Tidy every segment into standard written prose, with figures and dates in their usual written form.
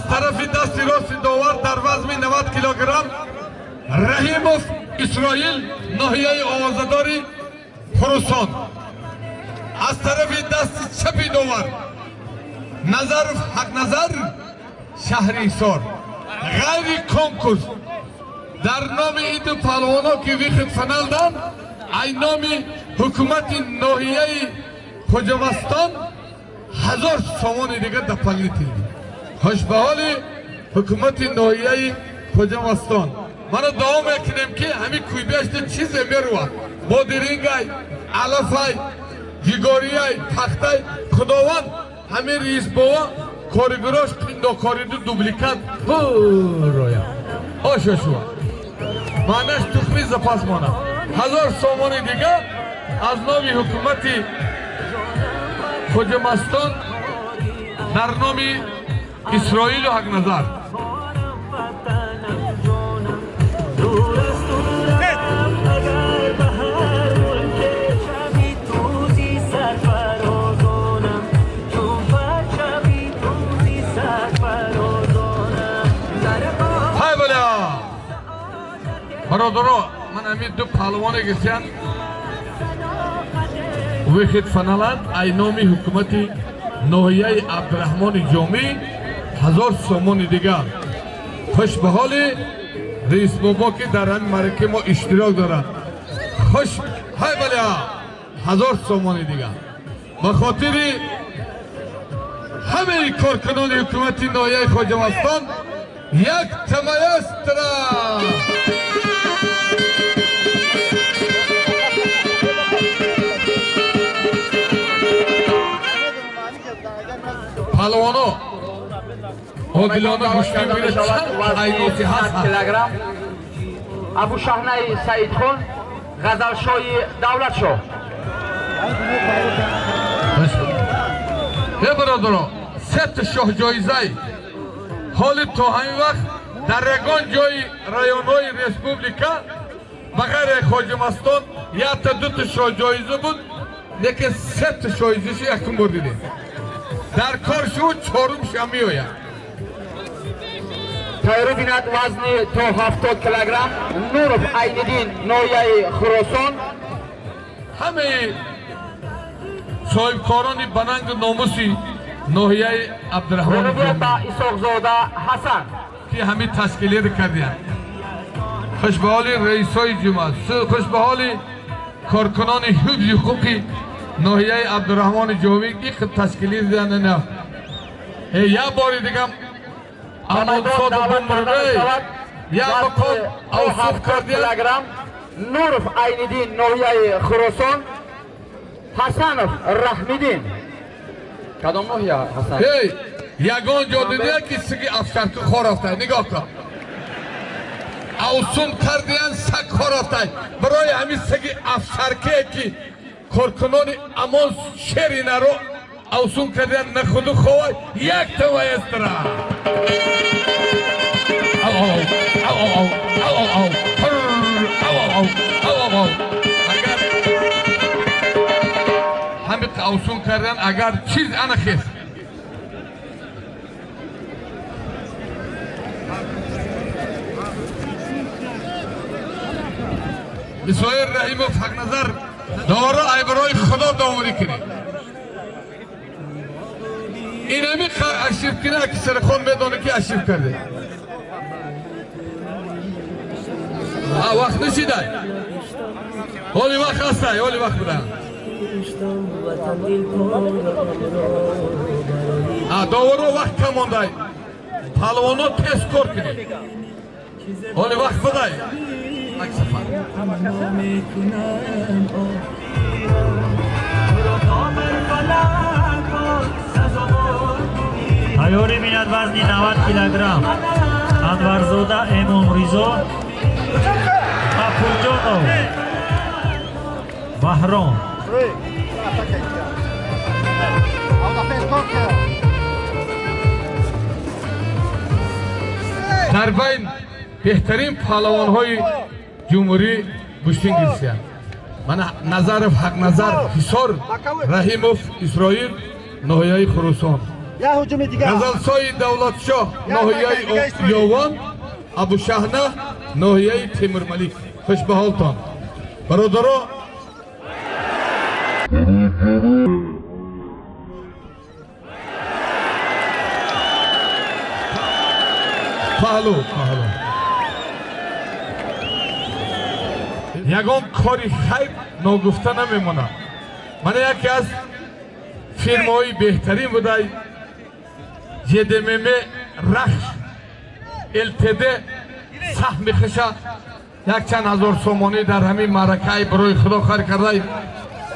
Аз тарафи дасти рости довар дар вазни 90 килограмм Раҳимов Исроил, ноҳияи овозадори Хуросон. Аз тарафи дасти чапи довар Назаров Ҳақназар, шаҳри Ҳисор. Ғайри конкурс дар номи ин ду паҳлавоно ки выход финал дан, ай номи ҳукумати ноҳияи Хоҷамастон 1000 сомони дигар дополнительный. Хуш ба ҳоли ҳукумати ноҳияи Хоҷамастон. Мана дуо мекунем ки ҳамин кӯйбешта чизе мерувад, бодирингай, алафай, ҷигориай, пахтай. Худованд ҳамин раисбова коригурош қиндокориду дубликат пуроя ошошува маънаш тухми запас монад. 1000 сомони дигар аз номи ҳукумати Хоҷамастон дар номи Исроилу Ҳақназар. Бародаро, ман ҳамин ду паҳлавоне гирифтиянд выход финаланд, ай номи ҳукумати ноҳияи Абдураҳмони Ҷомӣ 1000 сомони дигар. Хуш ба ҳоли раисбобо ки дар ҳамин маъракаи мо иштирок дорад. Хуш ҳай баля 1000 сомони дигар ба хотири ҳамаи коркунони ҳукумати ноҳияи Хоҷамастон як тамаэстра. Паҳлавоно одилона гӯштӣ бигирад, чанд айноти ҳаст. Килограмм Абушаҳнаи Саидхон, Ғазалшоҳи Давлатшоҳ. Е бародаро, сета шоҳҷоизай ҳоли то ҳамин вақт дар ягон ҷои районҳои республика ба ғайри Хоҷамастон якта дута шоҳҷоиза буд, лекин сета шоҳҷоизашо якум бор дидем. Дар кор шуд чорумшам меояд. Тайёрӣ бинад вазни то 70 килограмм Нуров Айниддин, ноҳияи Хуросон. Ҳамаи соҳибкорони банангу номуси ноҳияи Абдураҳмони ба Исоқзода Ҳасан ки ҳамин ташкилият кардиянд. Хуш ба ҳоли раисҳои ҷумъа, хуш ба ҳоли коркунони ҳифзи ҳуқуқи ноҳияи Абдураҳмони Ҷомӣ ки ташкилият диданд. Як бори дигам амонсоду бумурдей як мақом авсуф кардиянд. Нуров Айниддин, ноҳияи Хуросон. Ҳасанов Раҳмиддин. Кадом ноҳия Ҳасан? Эй, ягон ҷо дидия ки сиги афшарки хор рафтай, нигоҳ кун. Авсум кардиян, саг хор рафтай. Барои ҳамин сиги афшаркие ки коркунони амон шери наро авсум кардиян, нахуду ховай як таваестра. Ав ав ав ав ав ав ав ав ав ав ав. Агар ҳамин авсум кардан, агар чиз ана хес. Исроил Раҳимов Ҳақназар доваро ай барои Худо доварӣ кунед. Ин ҳамин ашиб кина ки сарахон медонад ки ашиб карде. Вақт нишидай. Ҳоли вақт ҳастай, ҳоли вақт буда. Доваро вақт кам мондай. Паҳлавоно тез кор кунед. Ҳоли вақт будай. Як сафар. Тайёрӣ бинад вазни 90 килограмм Анварзода Эмомризо, Ғафурҷонов Баҳром. Дар байн беҳтарин паҳлавонҳои ҷумҳурӣ гӯштин гирифтиянд. Мана Назаров Ҳақназар, Ҳисор, Раҳимов Исроил, ноҳияи Хуросон. Ғазалсои Давлатшоҳ, ноҳияи Ёвон, Абушаҳна, ноҳияи Темурмалик. Хуш ба ҳолтон, бародаро. Паҳлу, паҳлу. Ягон кори хайр ногуфта намемонад. Мана яке аз фирмаҳои беҳтарин будай, ЖДММ Рахш ЛТД, саҳми хиша якчанд ҳазор сомонӣ дар ҳамин маъракаи барои Худо хайр кардай.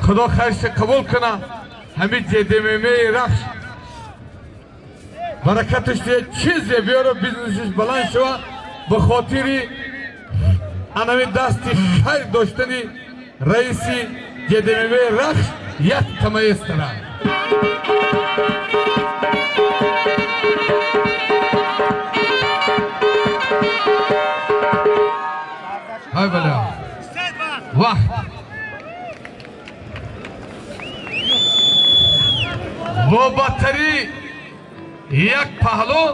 Худо хайрша қабул куна. Ҳамин ЖДММ Рахш баракаташ чизе биёра, бизнесиш баланд шава. Ба хотири анами дасти хайр доштани раиси ЖДММ Рахш як тамаестара. Ҳай бала, вақт бо баттарӣ як паҳлу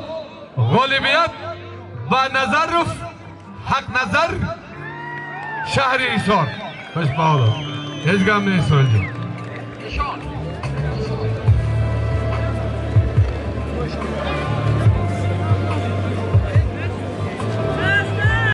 ғолибият ба Назаров Ҳақназар, шаҳри Ҳисор. Хуш ба ҳолат, ҳеҷ гап нест. Исроилҷон.